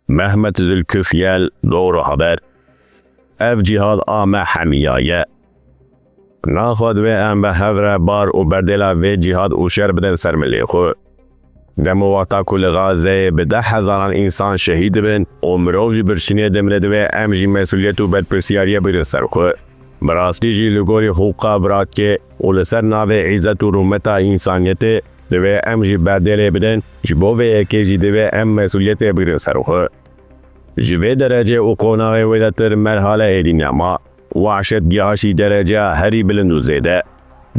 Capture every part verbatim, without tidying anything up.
Mehmet Zülküfyel, Doğru Haber. Ev cîhad a me hemiya ye. Naxwe divê em bi hev re bar û berdêla vê cîhad û şer bidin ser milê xwe. Dem û wexta ku li Gazeyê bi deh hezaran însan şehîd dibin û mirov ji birçînê dimire, divê em jî mesûliyet û berpirsiyariyê bigrin ser xwe. Bi rastî jî li gorî hiqûqa Virakê û li ser navê îzzet û rûmeta însaniyetê divê em jî berdêlê bidin, ji bo vê yekê jî divê em mesûliyetê bigrin ser xwe. Ji vê derecê û qonaxê wêdetir merhale êdî nema. Wahşet gihaşî dereceya herî bilind û zêde.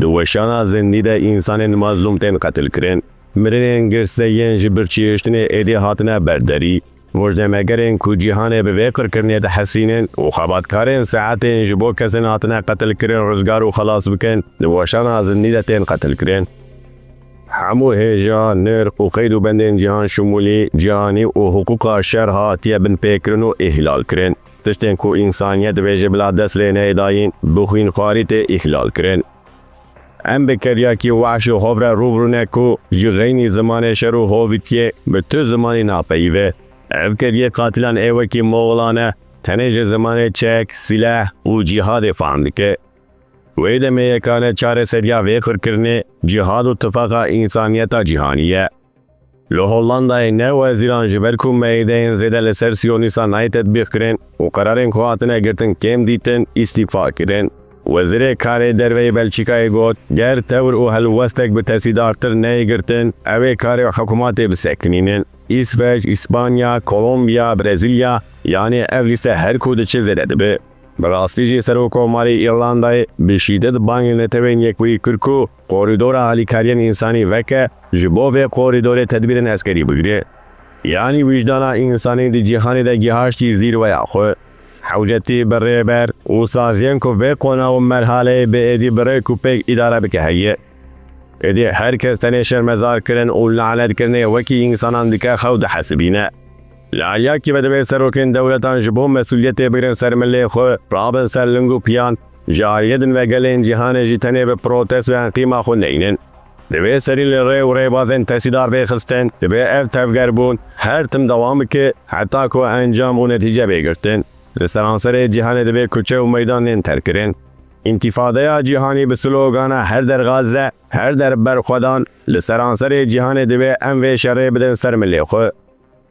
Di weşana zindî de însanên mazlûm tên qetilkirin. Mirinên girse yên ji birçîhiştinê êdî hatine ber derî. Rojnamegerên ku cîhanê bi vê qirkirinê dihesînin û xebatkarên saetên ji bo kesên hatine qetilkirin rizgar û xelas bikin, di weşana zindî de tên qetilkirin. Hemû hêja, nirx û qeyd û bendên cîhan şimûlî, cîhanî û hiqûqa şer hatiye binpêkirin û îhlalkirin. Tiştên ku însaniyet dibêje bila dest lê neyê dayîn, bi xwînxwarî tê îhlalkirin. Em bi keryakî wahş û hov re rû bi rû ne ku ji xeynî zimanê şer û hovîtiyê bi tu zimanî napeyivî. Ev keryê qatîlan ê wekî Moxlan e, tenê ji zimanê çek, sîleh û cîhadê fehm dike. Wê demê yekane çareseriya vê qirkirinê cîhad û tifaqa însaniyeta cîhanî ye. Li Hollandayê ne wezîran ji ber ku meydeyên zêde li ser siyonîstan nayê tetbîqkirin û qerarên ku hatine girtin kêm dîtin, îstîfa kirin. Wezîrê Karê Derveyê Belçîkayê got, ger tewr û helwestek bi tesîdartir neyê girtin, ew ê karê hikûmetê bisekinînin. Îsveç, Îspanya, Kolombiya, Brezîlya, yanî ev lîste her ku diçe zêde dibe. Bi rastî jî Serokkomarê Îrlandayê bi şîdet bangê Netewên Yekbûyî kir ku korîdora alîkariyên însanî veke, ji bo vê korîdorê tedbîrên eskerî bigire. Yanî wijdana însanî di cîhanê de gihaştî zîrweya xwe. Hewcetî bi rêber û saziyên ku vê qonax û merhaleyê bi êdî bi rêk û pêk îdare bike heye. Êdî her kes tenê şermezarkirin û lanetkirinê wekî însanan dike xew dihesibîne. Li aliyakî ve divê serokên dewletan ji bo mesûliyetê bigrin ser milê xwe, rabin ser ling û piyan, ji aliyê din ve gelên cîhanê jî tenê bi protestoyan qîma xwe neynin. Divê serî li rê û rêbazên tesîdar bê xistin, divê ev tevgerbûn her tim dewam bike, heta ku encam û netîce bê girtin. Li seranserê cîhanê divê kuçe û meydan nên terkirin. Întîfadeya cîhanî bi slogana "Her der Gaze, her der berxwedan" li seranserê cîhanê divê em vê şerê bidin ser milê xwe.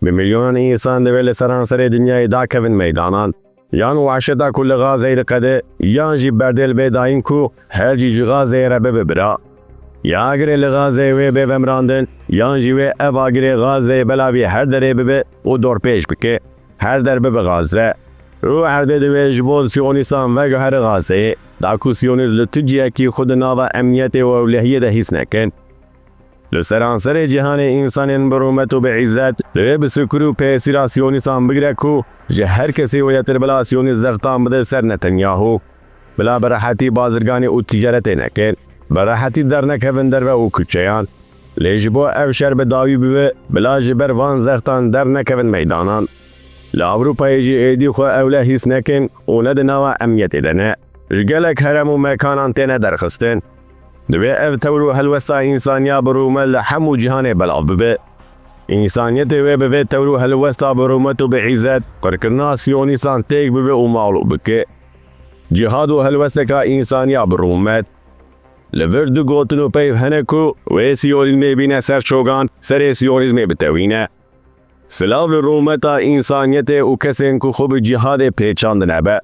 Bi milyonan însan divê li seranserê dinyayê dakevin meydanan. Yan wahşeta ku li Gazeyê diqede, yan jî berdêl bê dayîn ku her cî ji Gazeyê re bibe bira. Ya agirê li Gazeyê wê bê vemirandin, yan jî wê ev agirê Gazeyê belavî her derê bibe û dorpêç bike. Her der bibe Gaze. Û erdê divê ji bo siyonîstan veguhere Gazeyê, da ku siyonîst li tu cihekî xwe di nava emniyetê û ewlehiyê de hîs nekin. Li seranserê cîhanê însanên bi rûmet û bi îzzet divê bi sikir û pêsîra siyonîstan bigire ku ji her kesî wêdetir bila siyonîst zextan bide ser Netanyahu. Bila bi rehetî bazirganî û ticaretê nekin. Bi rehetî dernekevin derve û kuçeyan. Lê ji bo ev şer bi dawî bibe, bila ji ber van zextan dernekevin meydanan. Li Ewropayê jî êdî xwe ewle hîs nekin û ne di nava emniyetê de ne. Ji gelek herem û mekanan têne derxistin. Divê ev tewr û helwesta însaniya bi rûmet li hemû cîhanê belav bibe. Însaniyetê wê bi vê tewr û helwesta bi rûmet û bi îzzet qirkirina siyonîstan têk bibe û mexlûb bike. Cîhad û helwesteka însaniya bi rûmet. Li vir du gotin û peyv hene ku wê siyonîzmê bîne ser çogan, serê siyonîzmê bitewîne. Silav li rûmeta însaniyetê û kesên ku xwe bi cîhadê pêçandine be.